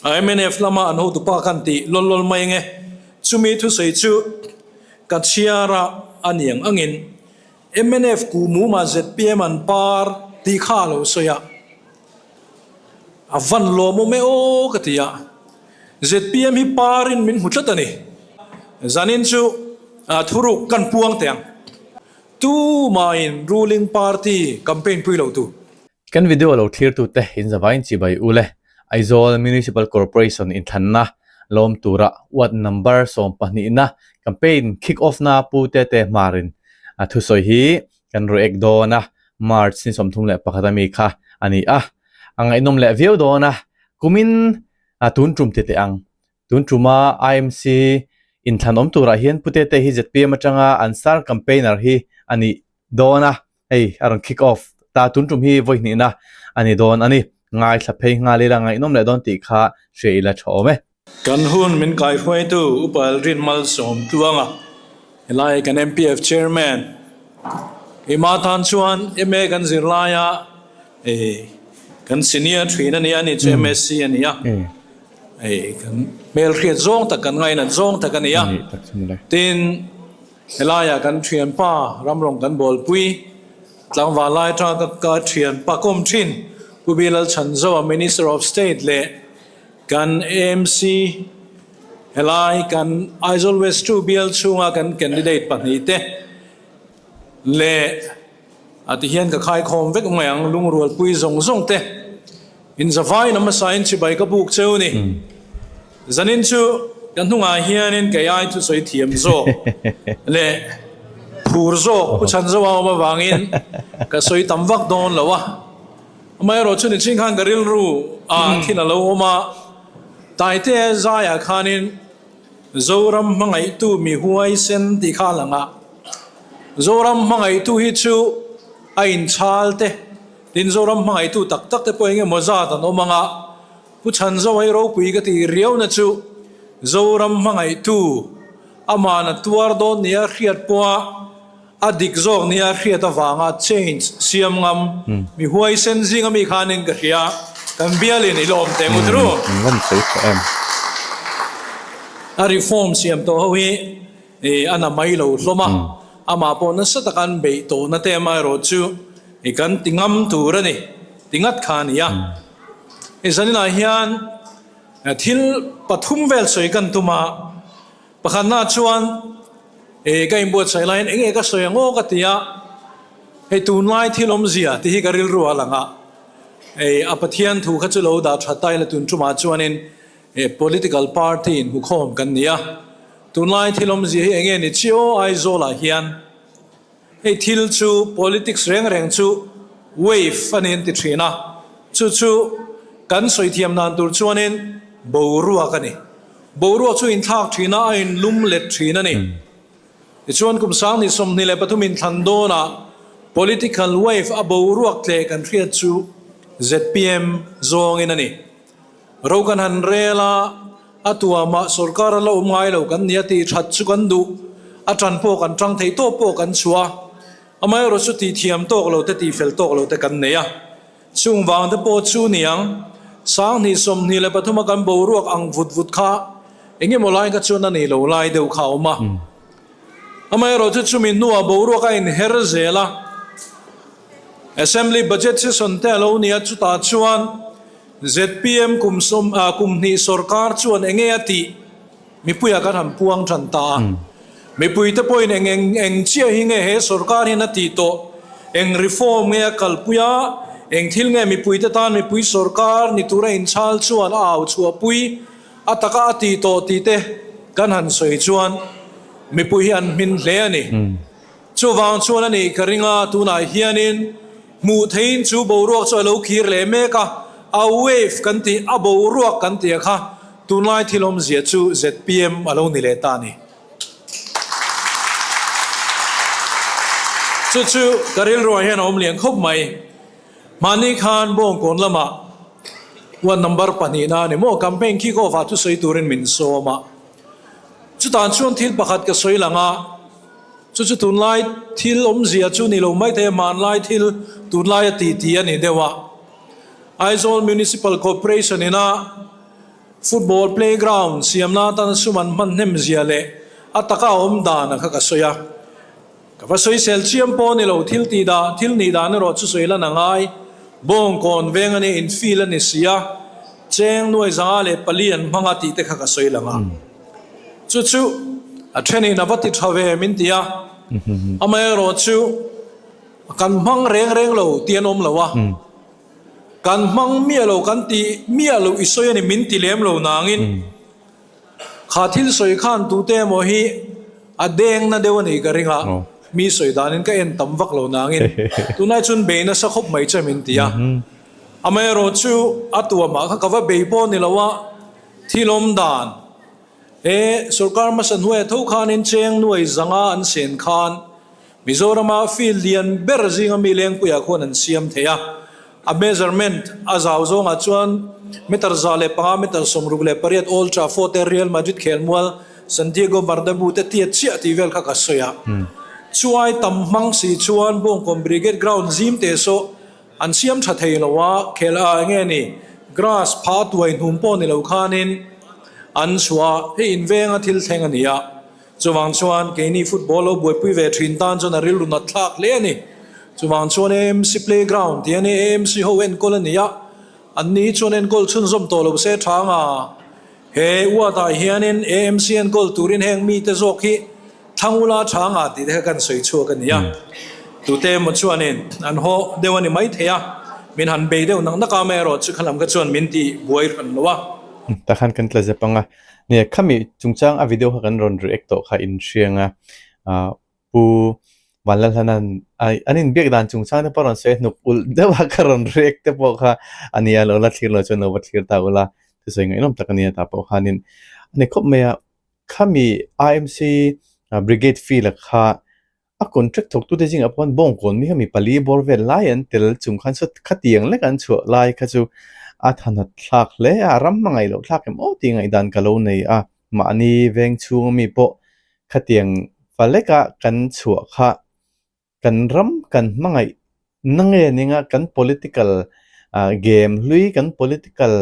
Mnf lama an hotupa khan tih lawl lawl mai ange. Chumi thusawi chu ka chhiar a a niang angin mnf kuhmumah zpm an par tih kha a lo sawi a. A van lawmawm e aw ka ti a. Zpm hi parin min hmu tlat a ni. Zanin chu thuruk kan puang teh ang. Tumahin ruling party campaign pui lo tu. Kan video lo thlirtute in zavain chibai u le. Aizawl Municipal Corporation inthlanna lawm tura ward number sawmpahnihna campaign kick off na Pu Tete Hmarin a thusawi hi kan react dawn a, March ni 31 ami kha a ni a, a ngaihnawm leh viau dawn a, kumin tun tum ti teh ang. Tun tuma IMC inthlan awm turah hian Pu Tete hi zpm atanga an star campaigner hi a ni dawn a, hei a rawn kick off ta, tun tum hi vawi hnihna a ni dawn a ni. Ngaithla phei nghal ila ngaihnawm leh dawn tih kha hria ila tha awm e. Kan hun min kaihruaitu Upa Aldrin Malsawm Tluanga, helai kan MPF Chairman keimah tan chuan MA kan zir laia kan senior thin a nia, ani chu MSc a nia, kan hmelhriat zawng tak kan ngainat zawng tak a nia. Tin, helaiah kan thianpa Ramrawng kan bawlpui tlangval lai atanga ka thianpa kawm thin Pu Bilal Chhanzoa Minister of State leh Kan AMC helai kan Aizawl West 2 bial chhunga kan candidate pahnihte leh a ti hian ka khaikhawm vek mai ang, lungrualpui zawng zawng te in zavai lam hmasa in chibai ka buk cheu ni. Zanin chu ka hnungah hianin kei ai thusawi thiam zawk leh phur zawk Pu Chhanzoa awm avangin ka sawi tam vak dawn lo a. Amaherawh chu nichin khan ka rilru ah thil a lo awm a, Taitea zaiah khanin Zoram hmangaihtu mi huaisen tih kha a lang a, Zoram hmangaihtu hi chu a inchhal te, tin Zoram hmangaihtu tak tak te pawh eng emaw zat an awm ang a, Pu Chhanzoa hi ropui ka tih riauna chu Zoram hmangaihtu ama'n a tuar dawn nia hriat pawha A dik zawk nia hriat avanga change siam ngam mi huaisen zing ami khanin ka hria, kan bialin i lawm teh ngut ru. A reform siam tawh ho hi a na mai lo hlawm a, amah pawh nasa taka an beih tawhna te amaherawh chu kan ti ngam tur a ni ti ngat kha a ni a. Zaninah hian thil pathum vel sawi kan tum a. Pakhatna chuan eh ka inbuatsaih laiin eng nge ka sawi ang aw ka ti a, hei tunlai thil awmzia tih hi ka rilru a lang a, eh a Pathian thu kha chu lo dah tha ta ila tun tumah chuanin eh political party inhmukhawm kan ni a, tunlai thil awmzia hi eng nge ni chi aw Aizawlah hian. Hei thil chu politics reng reng chu wave a ni an ti thin a, chu chu kan sawi thiam dan tur chuanin boruak a ni. Boruak chu inthlak thin a, a inlum let thin a ni. Tichuan kum 2023 inthlan dawnah political wave a boruak tleh kan hriat chu zpm zawngin a ni. Ro kan han rel a, a tuamah sorkar a la awm ngai lo kan nia tih that chu kan duh, a tan pawh kan tang thei tawp pawh kan chhuah a, amaherawh chu tih thiam tawk lo te tih fel tawk lo te kan nei a, chung vang te pawh chu niang 2023 a kan boruak ang vut vut kha engemaw lai kha chuan a nei lo lai deuh kha a awm a, amaherawh chu chumi hnuah boruak a inher zel a, Assembly budget session te a lo nia chutah chuan zpm kum sawm ah kum hnih sorkar chuan eng nge a tih mipuiah kan han puang tan ta a. Mipuite pawhin eng eng eng chiah hi nge he sorkar hian a tih tawh, eng reform nge a kalpui a, eng thil nge mipuite tan mipui sorkar ni tura inchhal chuan a au chhuahpui a taka a tih tawh tih te kan han sawi chuan mipui hi an hmin hle a ni. Chuvang chuan a nih ka ring a, tunah hianin hmuh theihin chu boruak chu a lo kir leh mek a, a wave kan tih, a boruak kan tih a kha tunlai thil awmzia chu zpm a lo ni leh ta a ni. Chu chu ka rilruah hian a awm lian khawp mai. Mahni khan Bawngkawn lamah ward number pahnihna a ni maw, campaign kick off ah thusawi turin min sawm a. Chutah chuan thil pakhat ka sawi lang a. Chu chu tunlai thil awmzia chu ni lo mai thei a, hmanlai thil tunlaia ti ti a ni deuh a. Aizawl Municipal Corporation ina Football playground siamna atana sum an hman hnem zia leh a taka a awm dan a kha ka sawi a. Ka va sawisel chiam pawh ni lo, thil tih dah, thil nih dan erawh chu sawi lan a ngai. Bawngkawn veng a nia, infield a ni si a, cheng nuai 504 an hmang a tih te kha ka sawi lang a. Chu chu a thenin a va ti tha ve min ti a, amaherawh chu kan hmang reng reng lo tih an awm lo a. Kan hmang miah lo kan ti miah loh i sawi a ni min ti lem lo nangin kha thil sawi khan tute emaw hi a deng na deuh a nih ka ring a, mi sawi danin ka en tam vak lo nangin tunlai chuan bei nasa khawp mai che min ti a. Amaherawh chu a tuamah kha ka va bei pawh ni lo a, thil awm dan he sorkar hmasa hnuaia tho khanin cheng nuai zanga an sen khan Mizorama field lian ber zinga mi Lengpuiah khuan an siam thei a, a measurement a zau zawngah chuan meter 105, meter 68 Old Trafford te Real Madrid khelmual Santiago Bernabeu te tiat chiah tih vel kha ka sawi a. Chuai tam hmang si chuan Bawngkawn Brigade Ground zim teh saw an siam tha thei lo a, khel a enge ni grass pha tuai hnum pawh ni lo khanin an chhuah a, hei invenga thil thleng a ni a. Chuvang chuan keini football lo buaipui ve thin tan chuan a rilru nat thlak hle a ni. Chuvang chuan AMC playground tih a ni, AMC ho enkawl a ni a, an ni chuan enkawl chhunzawm tawh lo se tha anga. He ward ah hianin AMC enkawl turin heng mite zawk hi Thlangula tha anga tih te kha kan sawi chhuak a ni a. Tute emaw chuanin an haw deuh a ni maithei a, min han bei deuh nak nak a, amaherawh chu khalam kha chuan min ti buai hran lo a. Takhan kan tla zep anga. Nia, khami chungchang a video kha kan rawn react tawh kha in hriang a, ah Pu Vanlalhlana'n ai an inbiak dan chungchang te pawh rawn sawi a hnuk ulh deuh a ka rawn react te pawh kha a nia, lo la thlir lo chuan lo va thlir ta ula, thusawi ngaihnawm tak a nia tah pawh khanin a ni khawp mai a, khami IMC Brigade field a kha A contract thawktute zingah pawh khan bawngkawn mi kha mi pali bawr vel lai an tel chung khan saw khatiang lek an chhuah lai kha chu a thanat thlak hle a, ram hmangaih loh thlak em aw tih ngaihdan ka lo nei a, mahni veng chhung ami pawh khatiang fa leka kan chhuah kha kan ram kan hmangaih na nge ning a kan political game hlui kan political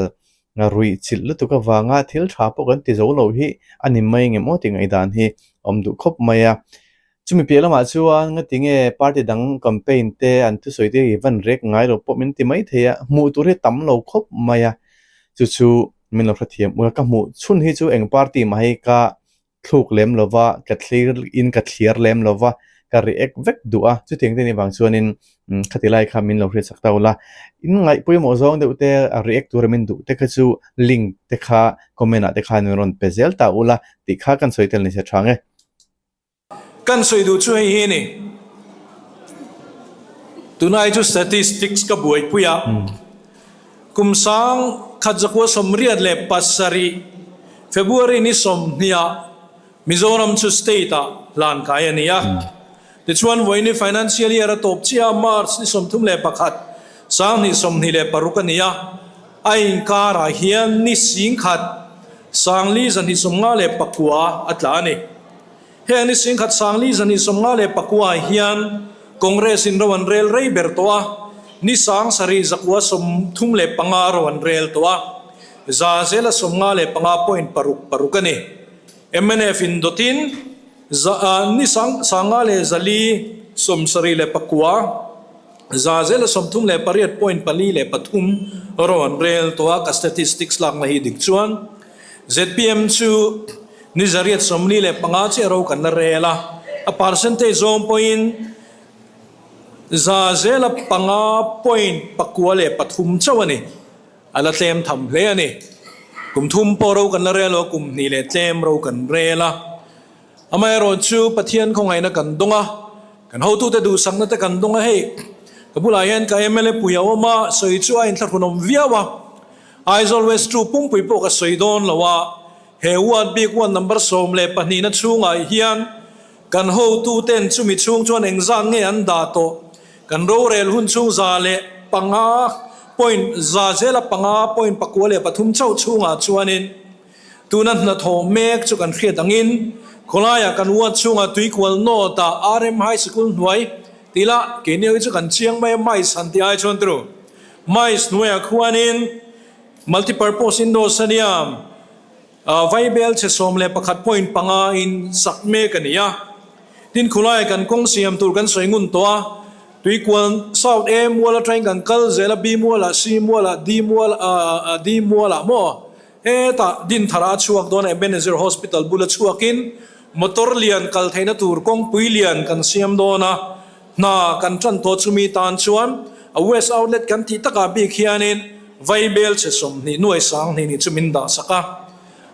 ruih chilh lutuk avanga thil tha pawh kan ti zo lo hi a ni mai ngem aw tih ngaihdan hi a awm duh khawp mai a. Chumi piah lamah chuan ngati nge party dang campaign te an thusawi te hi van rek ngai lo pawh min ti mai thei a, hmuh tur hi tam lo khawp mai a, chu chu min lo hrethiam ula ka hmuh chhun hi chu eng party mah hi ka thluk lem lo va, ka thlir in ka thliar lem lo va, ka react vek duh a, chutiang te nih vang chuanin khati lai kha min lo hriatsak ta ula, in ngaih pawimawh zawng deuh te a react tura min duh te kha chu link te kha comment ah te khan min rawn pe zel ta ula tih kha kan sawi tel ni se tha nge. Kan sawi duh chu hei hi a ni. Tunai chu statistics ka buaipui a, kum sang khat zakua 87 February ni 20 ah Mizoram chu state ah hlan kai a ni a. Tichuan vawiini financial year a tawp chiah a, March ni 31, 2026 a ni a. A inkarah hian ni 10,000 459 a tla a ni. Heng ni 10,000 459 ah hian Congress in ro an rel rei ber tawh a, ni 7935 ro an rel tawh a, za zela 55 point paruk paruk a ni. Mnf in dawtin za ni 5479 za zela 38 point pali leh pathum ro an rel tawh a, ka statistics lakna hi dik chuan zpm chu Ni 845 chiah ro kan la rel a, a percentage zawng pawhin za zela panga point pakua leh pathum chauh a ni. A la tlem tham hle a ni. Kum thum pawh ro kan la rel lo a, kum hnih leh tlem ro kan rel a. Amaherawh chu Pathian khawngaihna kan dawng a, kan hotute duhsakna te kan dawng a, hei ka bulah hian ka mla pui a awm a, sawi chu a inthlahrunawm viau a, Aizawl West two pumpui pawh ka sawi dawn lo a, He ward bik ward number 12 na chhungah hian kan hotuten chumi chhung chuan engzat nge an dah tawh? Kan rorel hun chhung za leh panga point za zela panga point pakua leh pathum chauh chhungah chuanin tuna hnathawh mek chu kan hriat angin khawlaiah kan ward chhungah tuikual nawt ah RM High Sikul hnuai tih lah keini ho hi chu kan chiang mai a mice han tih ai chuan turu mice hnuaiah khuanin Multipurpose Indoor Stadium. Vaibel chhe 11.5 in sak mek a ni a. Tin, khulai kan kawng siam tur kan sawi ngun tawh a, Tuikual South A mual atangin kan kal zel a, B mualah, C mualah, D mual D mualah maw hetah Dinthara a chhuak dawn a, Ebenezer Hospital bula chhuakin motor lian kal theihna tur kawngpui lian kan siam dawn a, hna kan tan tawh chumi tan chuan a West Outlet kan tih takah bik hianin Vaibel chhe 20 nuai 20 nih chu min dah sak a.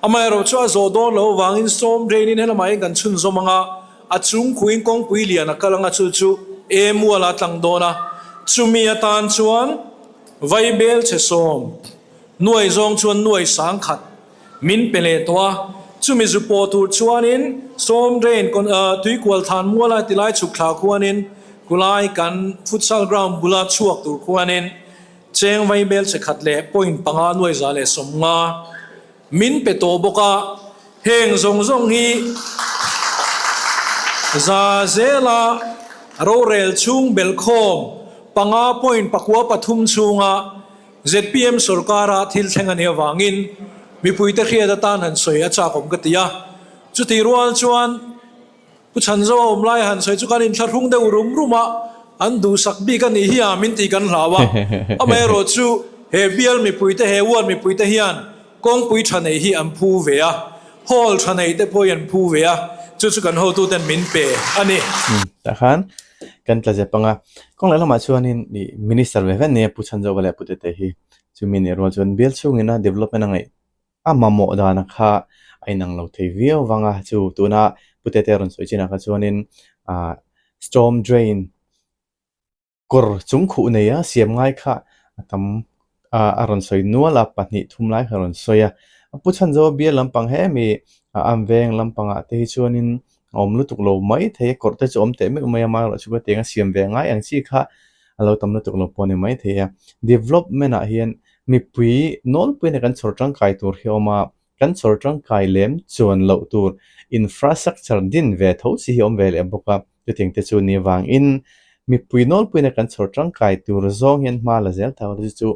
Amaherawh chu a zawh dawn loh avangin sawm drain-in helamah hian kan chhunzawm ang a, a chung khuin kawngpui lian a kal ang a, chu chu E muala tlang dawn a. Chumi atan chuan Vaibel chhe sawm nuai zawng chuan nuai 10,000 min pe leh tawh a. Chumi zu pawh tur chuanin sawm drain tuikual than muala tilai chhuk thla khuanin kulai kan futsal ground bula chhuak tur khuanin Cheng vaibel che khat leh point panga nuai za leh 50 min pe tawh bawk a, heng zawng zawng hi za zela rorel chhung belhkhawm panga point pakua pathum chhunga zpm sorkara thil thleng a nih avangin mipuite hriat atan han sawi a chakawm ka ti a, chutih rual chuan. Pu Chhanzo a awm lai han sawi chu kan inthlahrung deuh rum rum a, an duhsak bik a nih hi a min tih kan hlau a. Amaherawh chu he bial mipuite, he ward mipuite hian kawngpui tha neih hi an phu ve a, hall tha neih te pawh hi an phu ve a, chu chu kan hotuten min pe a ni. Tah khan kan tla zep ang a, kawng leh lamah chuanin ih Minister ve ve nia Pu Chhanzova leh Pu Tete hi chumi nih rual chuan bial chhungin a development a ngaih A mamawh dana kha a inang lo thei viau vang a, chu tuna Pu Tete rawn sawi chinah kha chuanin ah storm drain kawr chung khuh neia siam ngai kha a tam ah a rawn sawi nual a, pahnih thum lai kha a rawn sawi a. Pu Chhanzo bial lampang hemi a veng lampangah te hi chuanin a awm lutuk lo mai thei a, kawr te chu awm teh meuh mai a, amaherawhchu chu ka tiang a siam ve ngai ang chi kha a lo tam lutuk lo pawh a ni mai thei a. Development ah hian Mipui nawlpuiin kan chhawr tangkai tur hi a awm a, kan chhawr tangkai lem chuan loh tur infrastructure din ve tho si hi a awm ve leh bawk a, chutiang te chu ni vangin mipui nawlpuiin kan chhawr tangkai tur zawng hian hma la zel ta chu chu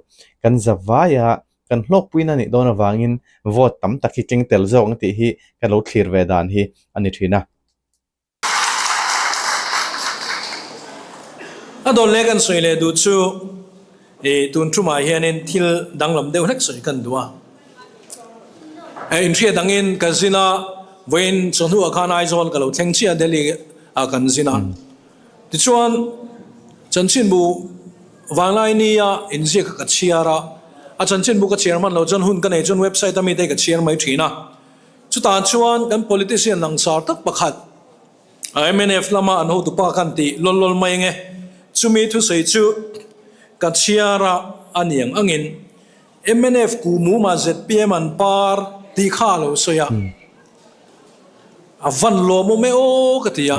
kan zavai a, kan hlawkpuina nih dawn avangin vote tam tak hi keng tel zawk ang tih hi ka lo thlir ve dan hi a ni thin a. A dawn leh kan sawi leh duh chu ih tun tumah hianin thil danglam deuh hlek sawi kan duh a. Inhriat angin ka zin a, vawiin chawhnuah khan Aizawl ka lo thleng chiah a, Delhi ah kan zin a. Tichuan chanchinbu Vanglaini-a inziak kha ka chhiar a, a chanchinbu ka chhiar hman loh chuan hun ka nei chuan website a mite ka chhiar mai thin a. Chutah chuan kan politician langsar tak pakhat, mnf lama an hotupa khan tih lawl lawl mai nge, chumi thusawi chu ka chhiar a a niang angin mnf kuhmumah zpm an par tih kha a lo sawi a, a van lawmawm e aw ka ti a.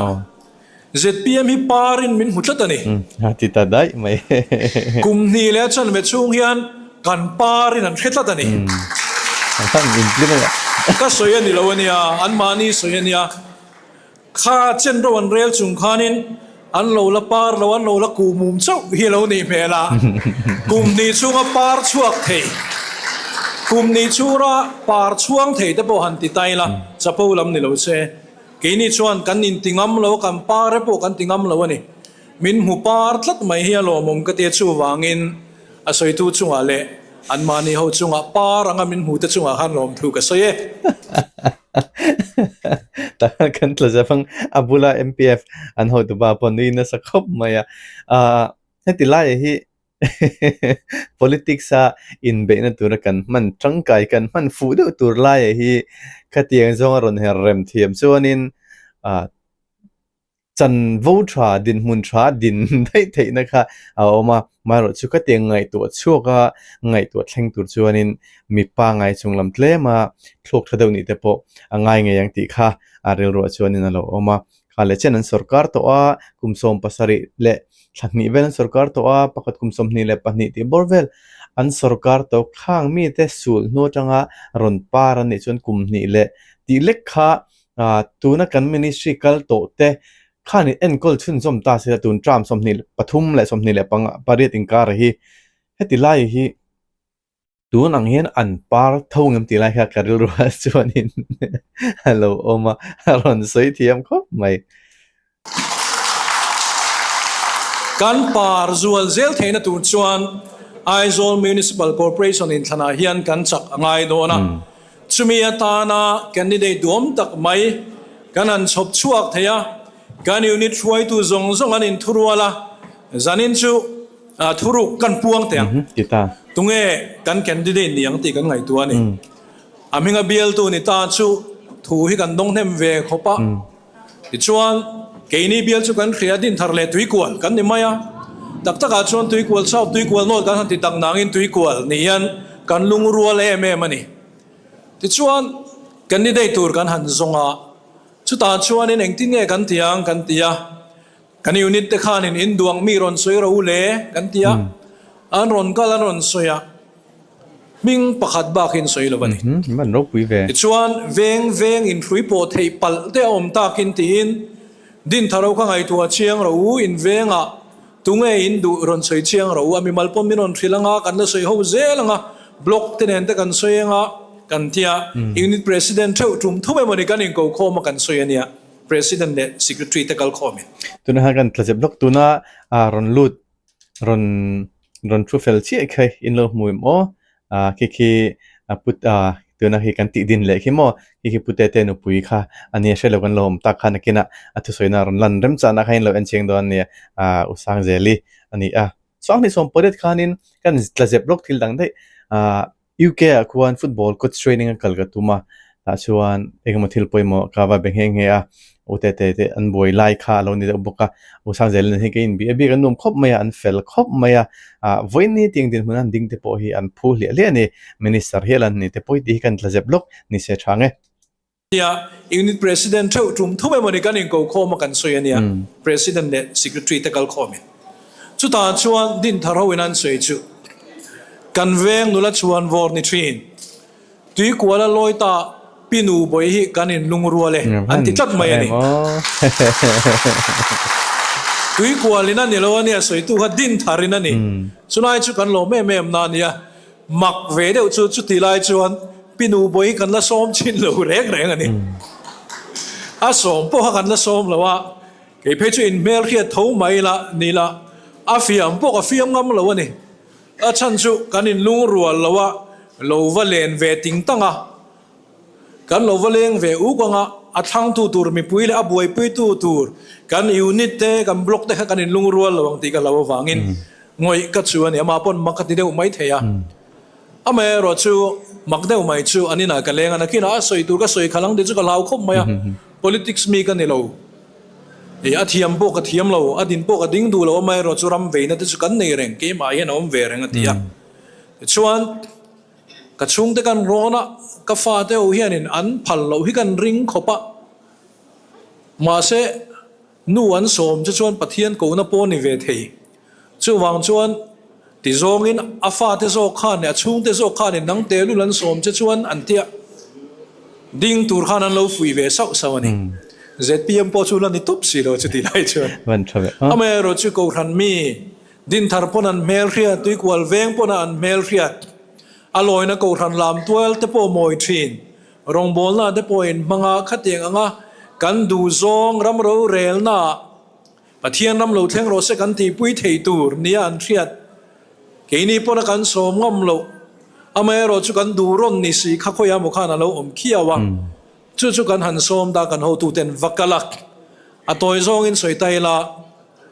Zpm hi parin min hmu tlat a ni. A ti ta daih mai. Kum hnih leh a chanve chhung hian kan parin an hre tlat a ni. Ka sawi a ni lo a nia, anmahni sawi a nia. Kha chen ro an rel chung khanin an lo la par lo, an lo la kuhmum chauh hi a lo nih hmel a. Kum hnih chhunga par chhuak thei, kum hnih chhura par chhuang thei te pawh han ti ta ila, chapo lam ni lo se. Keini chuan kan inti ngam lo, kan par e pawh kan ti ngam lo a ni. Min hmu par tlat mai hi a lawmawm ka ti a, chuvangin a sawitu chungah leh anmahni ho chungah par anga min hmute chungah khan lawmthu ka sawi e. Tah kan tla zep ang, a bula MPF an hotupa pawh nui nasa khawp mai a. Ahh heti laiah hi Politics a inbeihna tura kan hman tangkai kan hman fuh deuh tur laiah hi khatiang zawnga rawn her rem thiam chuanin ah chanvo tha dinhmun tha din daih theihna kha a awm a, amaherawh chu khatiang ngaihtuah chhuak a ngaihtuah thleng tur chuanin mipa ngai chung lam tlem a thluak tha deuh nih te pawh a ngai ngei ang tih kha a rilruah chuanin a lo awm a. Kha leh chen an sawrkar tawh a, kum 70 leh thla hnih vel an sawrkar tawh a, pakhat kum 22 tih bawr vel an sawrkar tawh. Khang mite sul hnu atanga rawn par an nih chuan kum hnih leh tih lek kha tuna kan ministry kal tawh te khan in enkawl chhunzawm ta se la tun term 23 leh 28 inkar hi heti lai hi. Tun ang hian an par tho ngem tih lai kha ka rilru ah chuanin a lo awm a, a rawn sawi thiam khawp mai. Kan par zual zel theihna tur chuan Aizawl Municipal Corporation inthlanah hian kan chak a ngai dawn a. Chumi atana candidate duhawm tak mai kan han chhawp chhuak thei a, kan unit hruaitu zawng zawng an inthurual a, zanin chu thuruk kan puang teh ang. Tunge kan candidate ni ang tih kan ngaihtuah a ni. A hminga bialtu ni ta chu thu hi kan dawng hnem ve khawp a. Tichuan, keini bial chu kan hria din thar leh tuikual kan ni mai a. Tak takah chuan tuikual south, tuikual north kan han ti tak nangin tuikual ni hian kan lungrual em em a ni. Tichuan, candidate tur kan han zawng a, chutah chuanin engtin nge kan ti ang kan ti a. Kan unit te khanin in duang mi rawn sawi ro le kan ti a, an rawn kal an rawn sawi a, hming pakhat bakin sawi lo a ni. Tichuan, veng veng inhrui pawh theih palh te a awm takin tiin Dinthar ho kha ngaihtuah chiang ro u, in vengah tunge in duh rawn sawi chiang ro u, a mimal pawh min rawn hrilh anga kan la sawi ho zel anga, block te nen te kan sawi anga kan ti a, unit president theuh tum thum emawni kan inkokhawm a kan sawi a nia. President leh Secretary te kal khawm in. Tuna khan kan tlazep lawk tuna rawn lut rawn rawn thu fel chiah kha in lo hmu em aw khi khi put tuna khi kan tih din leh khi maw khi khi pute te nupui kha ania hre lo kan lo awm tak kha nakinah a thusawi na rawn lan remchahna kha in lo en chiang dawn ania Usangzeli ani a Sanghnih sawmpariat khanin kan tlazep lawk thil dang daih UK ah khuan football coach training a kal ka tum a, tah chuan engemaw thil pawimawh ka va be nghe nghe a, u tete te an buai lai kha a lo ni deuh bawk a, u Sangzela nen hian ka inbih a bik an nuam khawp mai a, an fel khawp mai a, ah vawiin ni tiang dinhmun an ding te pawh hi an phu hliah hliah a ni, minister hial an ni te pawh hi tih hi kan tla zep lawk ni se tha nge. Nia, Unit President theuh tum thum emawni kan inkokhawm a kan sawi a nia, President leh Secretary te kalkhawmin. Chutah chuan Dinthar ho in an sawi chu, Kan veng nula chhuan vawr ni thin, Tuikuala lawi ta Pi Nu Bawi hi kan inlungrual e, an ti tlat mai a ni. Tuikual in a ni lo a nia, sawitu kha Dinthar in a ni. Chulai chu kan lawm em em na a nia. Mak ve deuh chu chuti lai chuan Pinu Bawi kan la sawm chin lo reng reng a ni. A sawm pawh kha kan la sawm lo a, kei phei chu inhmel hriat tho mai la ni la, a fiam pawh ka fiam ngam lo a ni. A chhan chu kan inlungrual lo a, lo va len ve ting tang a. Kan lo va leng ve uk anga a thlangtu tur mipui leh a buaipuitu tur kan unit te kan block te kha kan inlungrual lo ang tih ka hlau avangin ngawih ka chu a ni. Amah pawn mak ka ti deuh mai thei a. Amaherawh chu mak deuh mai chu an inah ka leng a, nakinah a sawi tur ka sawi khalh ang tih chu ka hlau khawp mai a. Politics mi ka ni lo. Ih a thiam pawh ka thiam lo, a din pawh ka ding duh lo, amaherawh chu ram veina te chu kan nei reng, keimah hian a awm ve reng a ti a. Tichuan. Ka chhungte kan rawn a, ka fate ho hianin an phal loh hi kan ring khawp a. Mahse, nu an sawm che chuan Pathian kohna pawh ni ve thei. Chuvang chuan, ti zawngin a fate zawk khan leh a chhungte zawk khanin nang tehlul an sawm che chuan an tia ding tur khan an lo fuih ve sauh sauh a ni. ZPM pawh chu la ni tawp si lo chuti lai chuan. Amaherawh chu Kohhran mi Dinthar pawn an hmelhriat, Tuikual veng pawn a an hmelhriat, a lawina Kohhran lam tual te pawh mawi thin, rawngbawlna te pawh in hmang a, khatiang anga kan duhzawng ram rorelna ah Pathian ram lo thleng rawh se kan tihpui thei tur nia an hriat. Keini pawn a kan sawm ngam loh, amaherawh chu kan duh rawn ni si kha khawiah maw khan a lo awm khiau a, chu chu kan han sawm ta kan hotuten va kal a, a tawi zawngin sawi ta ila.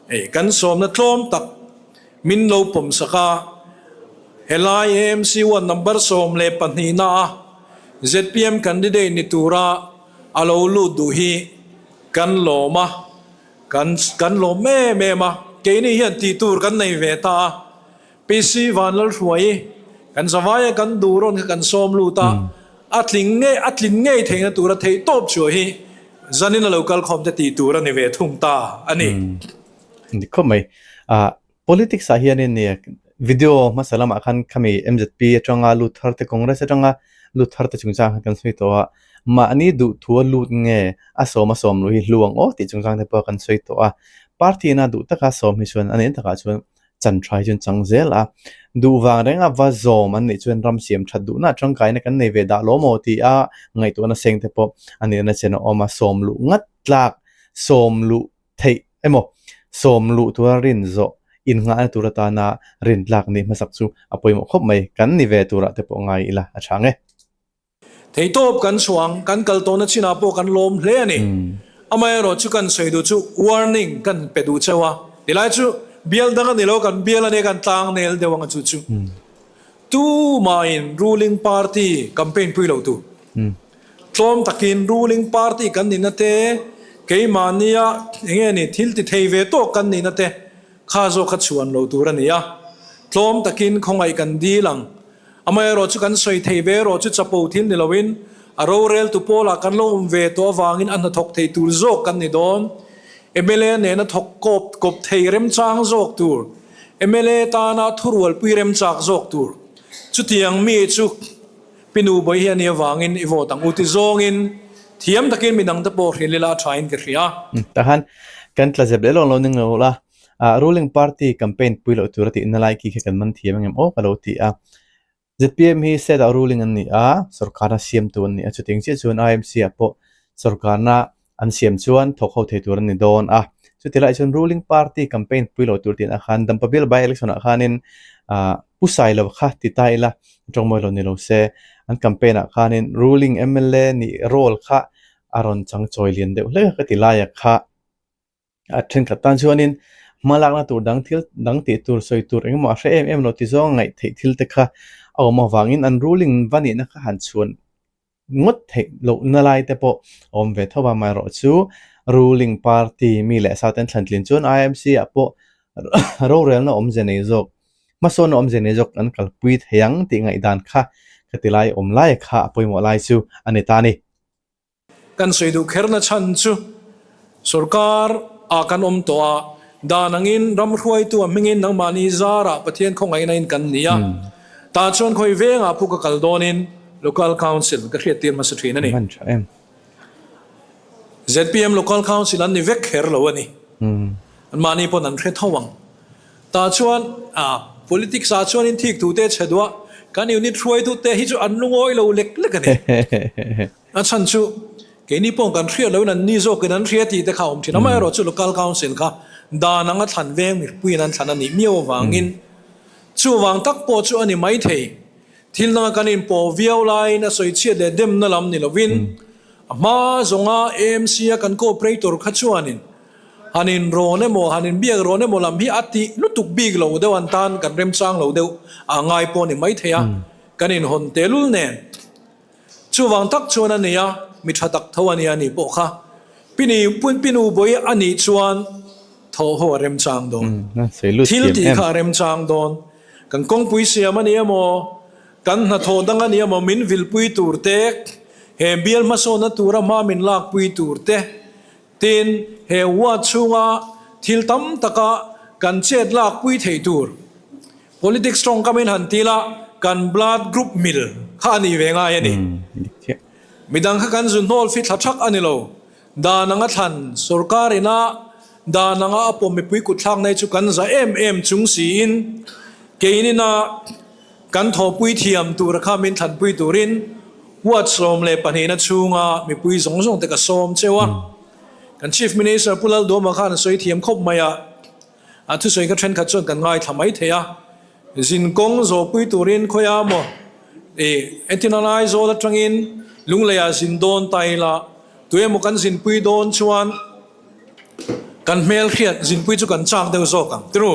Hei kan sawmna tlawm tak min lo pawm sak a, helai AMC one number 12 na a zpm candidate ni tura a lo lut duh hi kan lawm a, kan kan lawm em em a, keini hian tih tur kan nei ve ta a, PC Vanlalhruai kan zavaia kan duh rawn kha kan sawm lut a, A tling ngei, a tlin ngei theihna tura theih tawp chhuah hi zanin a lo kal khawm te tih tur a ni ve thung ta a ni. Dik khawp mai. Ah, politics ah hianin nia video hmasa lamah khan khami MZP atanga lut thar te Congress atanga lut thar te chungchang khan kan sawi tawh a, mahni duhthua lut nge a sawm a sawm luh hi hlu ang aw tih chungchang te pawh kan sawi tawh a. Party ina duh taka sawm hi chuan a nen takah chuan. Chan tha hi chuan chang zel a, duh vang renga va zawm an nih chuan ram siam that duhna tangkaina kan nei ve dah lo maw tih a ngaihtuahna seng te pawh a nihna chen a awm a, sawm luh ngat tlak, sawm luh theih emaw sawm luh tura rin zawh innghahna tur atana rin tlak nih hmasak chu a pawimawh khawp mai, kan ni ve turah te pawh ngai ila a tha ang e. Theitawp kan chhuang, kan kal tawhna chinah pawh kan lawm hle a ni. Amaherawh chu kan sawi duh chu warning kan pe duh cheu a, tilai chu bial dang a ni lo, kan bial a nia kan tlang nel deuh ang a chu chu. Tumahin ruling party campaign pui lo tu. Tlawm takin ruling party kan nihna te, keimahnia enge ni thil ti thei ve tawk kan nihna te kha zawk kha chhuan lo tur a ni a. Tlawm takin khawngaih kan dil ang. Amaherawh chu kan sawi thei ve erawh chu chapo thil ni loin a roreltu pawlah kan lo awm ve tawh avangin a hnathawk thei tur zawk kan ni dawn. Mla nena thawk kawp kawp thei remchang zawk tur, mla tana thurualpui remchak zawk tur. Chutiang mi chu Pinu Bawi hi a nih avangin i vote ang u ti zawngin thiam takin midangte pawh hrilh ila a thain ka hria. Tahan kan tla zep leh lawng lo ning lo la, Ruling party campaign pui loh tura tihna lai khi kha kan man thiam angem aw ka lo ti a. Zpm hi state ah ruling an ni a, sorkarna siamtu an ni a, chutiang chiah chuan IMC ah pawh sorkarna an siam chuan thawk ho thei tur an ni dawn a. Chuti lai chuan ruling party campaign pui loh tur tihna khan Dampa bial by election ah khanin Pu Sailo kha ti ta ila tawngmawi lo ni lo se, an campaign ah khanin ruling mla nih role kha a rawn chang chawi lian deuh hlek a ka ti laia kha. A thenkhat tan chuanin hma lakna tur dang thil dang tih tur sawi tur engemaw a hre em em lo ti zawng ngaih theih thil te kha a awm avangin an ruling va nihna kha han chhuan ngawt theih lohna lai te pawh a awm ve tho a, amaherawh chu ruling party mi leh sa ten thlan tlin chuan IMC ah pawh rorelna awmze nei zawk hmasawnna awmze nei zawk an kalpui thei ang tih ngaihdan kha ka ti lai awm lai kha a pawimawh lai chu a ni ta a ni. Kan sawi duh kherna chhan chu sorkar ah kan awm tawh a, dan angin ram hruaitu a hmingin nangmahni zarah Pathian khawngaihna in kan ni a, tah chuan khawi vengah pawh ka kal dawnin Local Council ka hriattir hmasa thin a ni. Zpm Local Council an ni vek kher lo a ni. Anmahni pawn an hre tho ang. Tah chuan politics ah chuan in thik tute chhe duh a, kan unit hruaitute hi chu an lungawi lo lek lek a ni. A chhan chu keini pawh kan hriat loin an ni zawkin an hria tih te kha a awm thin. Amaherawh chu Local Council kha dan anga thlan veng mipuiin an thlan a nih miau avangin chuvang tak pawh chu a ni maithei. Thil danga kan inpawh viau laiin a sawi chhiat leh demna lam ni lovin a hma zawnga AMC a kan cooperator kha chuanin han inrawn emaw han inbiak rawn emaw lam hi a tih lutuk bik lo deuh an tan kan remchang lo deuh a ngai pawh a ni maithei a, kan inhawn tehlul nen. Chuvang tak chuan a nei a, mi tha tak tho a nia ni pawh kha. Pini Pinu Bawi a nih chuan thaw ho a remchang dawn. Thil tih kha a remchang dawn. Kan kawngpui siam a ni emaw, kan hnathawh dang a ni emaw min vilpui tur te, he bial hmasawnna tura hma min lakpui tur te, tin he ward chhunga thil tam taka kan chet lakpui thei tur. Politics tawngkam in han ti la, kan blood group mil kha a nih ve ngai a ni. Midang kha kan zu hnawl fi thla thak a ni lo. Dan anga thlan sorkar ina dan anga a pawm mipui kut thlak nei chu kan za em em chung siin keinina kan thawhpui thiam tura kha min thlanpui turin ward 12 na chhunga mipui zawng zawng te ka sawm cheu a. Kan Chief Minister Pu Lalduama khan a sawi thiam khawp mai a. A thusawi kha thenkhat chuan kan ngaithla mai thei a, zin kawng zawhpui turin khawia maw ih entirna Aizawl atangin Lungleiah zin dawn ta ila, tuemaw kan zinpui dawn chuan kan hmelhriat zinpui chu kan chak deuh zawk ang tiru.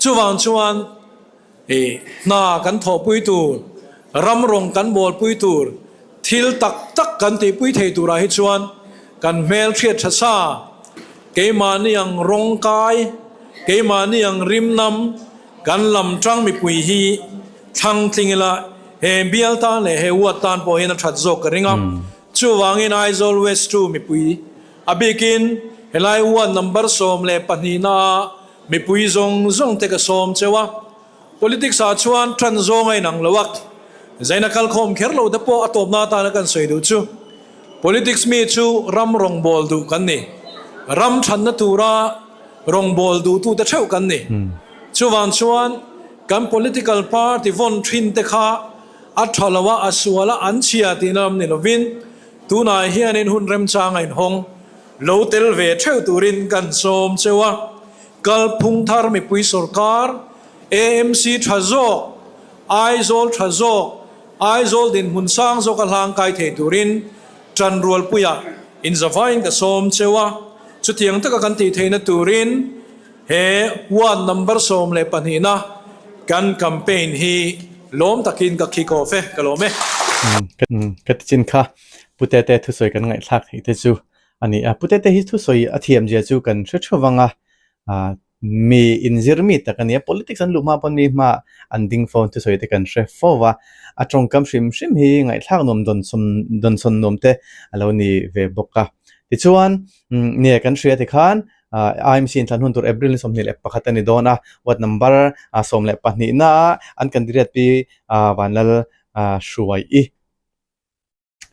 Chuvang chuan ih hna kan thawhpui tur, ram rawng kan bawlpui tur, thil tak tak kan tihpui thei turah hi chuan kan hmelhriat tha sa, Keimahni ang rawng kai, keimahni ang rimnam, kan lam tang mipui hi thlang tling ila, he bial tan leh he ward tan pawh hian a that zawk ka ring a. Chuvangin Aizawl West 2 mipui, a bikin helai ward number 12 naa mipui zawng zawng te ka sawm cheu a. Politics ah chuan tan zawng a inang lo a, zaina kalkhawm kher lo te pawh a tawpna atana kan sawi duh chu Politics mi chu ram rawngbâwl duh kan ni. Ram ṭhanna tura rawngbâwl duhtute ṭheuh kan ni. Chuvang chuan kan political party vawn thin te kha a tha lo a, a sual a, an chhia tihna lam ni lovin tunah hianin hun remchang a inhawng lo tel ve theuh turin kan sawm cheu a. Kalphung thar mipui sorkar, AMC tha zawk, Aizawl tha zawk, Aizawl dinhmun sang zawka hlangkai thei turin Tanrualpuiah inzavain ka sawm cheu a, chutiang taka kan tih theihna turin he ward number 12na kan campaign hi lawm takin ka kick off e, ka lawm e. Ka ti chin kha Pu Tete thusawi kan ngaihthlak theih te chu a ni a, Pu Tete hi thusawi a thiamzia chu kan hre thu vang a, Mi inzir mi tak a nia, politics an luh hma pawn mi hma an ding fo thusawi te kan hre fo va, a tawngkam hrim hrim hi ngaihthlak nuam dawn sawm dawn sawn nuam te a lo ni ve bawk a. Tichuan nia kan hria tikhan IMC inthlan hun tur April ni 21 a ni dawn a, ward number 12 na an candidate pi Vanlal Hruai i.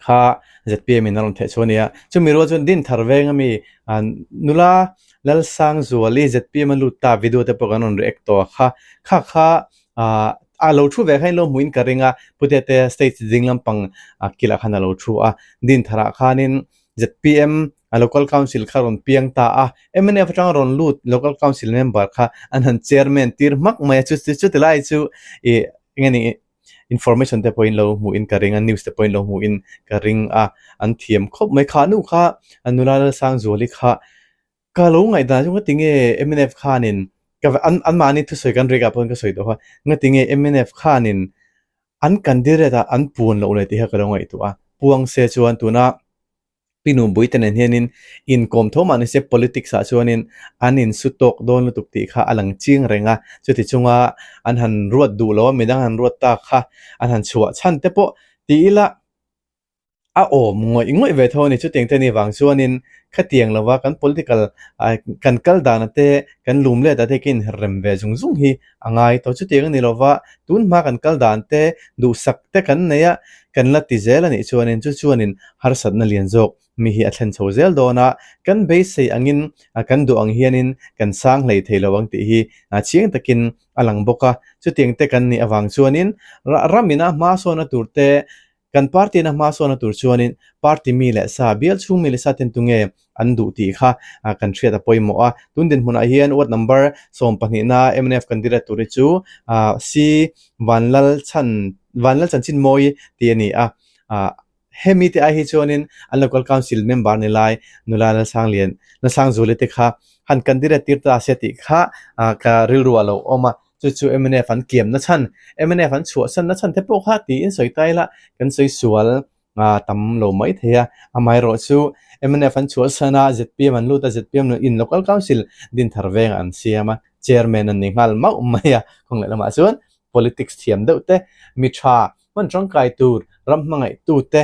Kha zpm in a rawn theih chu a nia. Chumi rual chuan Dinthar veng ami nula Lalsangzuali zpm a lut ta video te pawh kan rawn react tawh a kha. Kha kha a lo thu ve kha in lo hmuh in ka ring a, Putete stage ding lampang kilah khan a lo thu a. Dintharah khanin zpm local council kha rawn piang ta a, mnf atanga rawn lut local council member kha an han chairman tir hmak mai a, chuti lai chu ih eng nge ni information te pawhin lo hmuh in ka ring a news te pawhin lo hmuh in ka ring a an thiam khawp mai kha nu kha nula Lalsangzuali kha ka lo ngaihdan chu ngatinge mnf khanin ka an anmahni thusawi kan rek ah pawhin ka sawi tawh a ngatinge mnf khanin an candidate ah an puan loh leh tih kha ka lo ngaihtuah a puang se chuan tuna Pi Nunpui te nen hianin inkawm tho mah nise politics ah chuanin an insu tawk dawn lutuk tih kha a lang ching reng a, chuti chunga an han ruat duh lo a, midang han ruat tak kha an han chhuah chhan te pawh ti ila a awm ngawih ngawih ve tho a ni. Chutiang te ni vang chuanin khatiang lova kan political kan kal dana te kan lum let ah te ka inrem ve zung zung hi a ngai tawh. Chutiang a ni lova tun hma kan kal dan te duhsak te kan nei a, kan la ti zel a nih chuanin chu chuanin harsatna lian zawk mi hi a thlen chho zel dawn a, kan beisei angin kan duh ang hianin kan sang hlei thei lo ang tih hi chiang takin a lang bawk a. Chutiang te kan nih avang chuanin ramina hma sawna tur te Kan party in a hma sawn a tur chuanin party mi leh sa, bial chhung mi leh sa ten tunge an duh tih kha kan hriat a pawimawh a. Tun dinhmunah hian ward number 12 na mnf candidate tur hi chu C Vanlal Chhan Vanlal Chanchinmawi tih a ni a. Hemi te ai hi chuanin an local council member ni lai nula Lalsanglian Lalsangzuali te kha han candidate tir ta se tih kha ka rilru a lo awm a. Chu chu mnf an kiam na chhan, mnf an chhuahsan na chhan te pawh kha tiin sawi ta ila kan sawi sual tam lo mai thei a. Amaherawh chu mnf an chhuahsan a, zpm an lut a, zpm in local council Dinthar vengah an siam a, chairman an ni nghal mauh mai a. Kawng leh lamah chuan politics thiam deuh te, mi tha hman tangkai tur, ram hmangaih tu te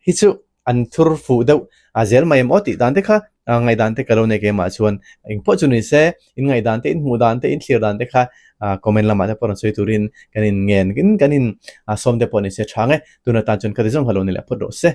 hi chu an thur fuh deuh a zel mai em aw tih dan te kha ngaihdan te ka lo nei keimah chuan engpawh chu ni se in ngaihdan te in hmuh dan te in thlir dan te kha comment lamah te pawh rawn sawi turin kan in ngen in kan in sawm te pawh ni se tha nge tuna tan chuan ka ti zawng kha lo ni leh phawt rawh se.